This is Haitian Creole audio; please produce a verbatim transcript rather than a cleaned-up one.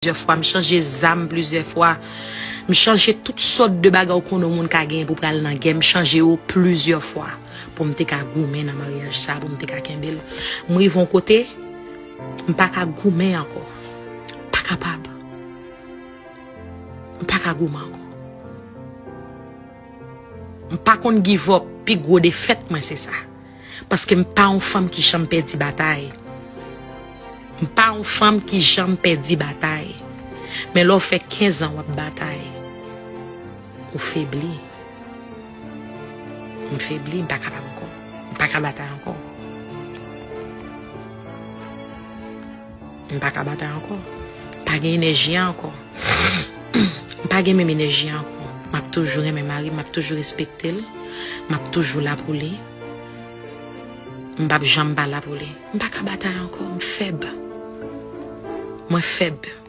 plizyè fwa, m chanje zam plizyè fwa. M chanje tout sòt de bagay ou konnen yon moun ka genyen pou pral nan gè, m chanje yo plizyè fwa pou m te ka goumen nan maryaj sa, pou m te ka kenbe l. M rive yon kote, m pa ka goumen ankò. M pa kapab. M pa ka goumen ankò. M pa konn give up, pi gwo defèt mwen se sa. Paske m pa yon fanm ki janm pèdi batay. M pa yon fanm ki janm pèdi batay. Men lè w fè kenz an w ap batay, ou febli. M febli, m pa kapab ankò. M pa ka batay ankò. M pa ka batay ankò. M pa gen enèji a ankò. M pa gen menm enèji a ankò. M ap toujou renmen mari m, m ap toujou respekte l. M ap toujou la pou li. M p ap janm pa la pou li. M pa ka batay ankò, m fèb. Mwen fèb.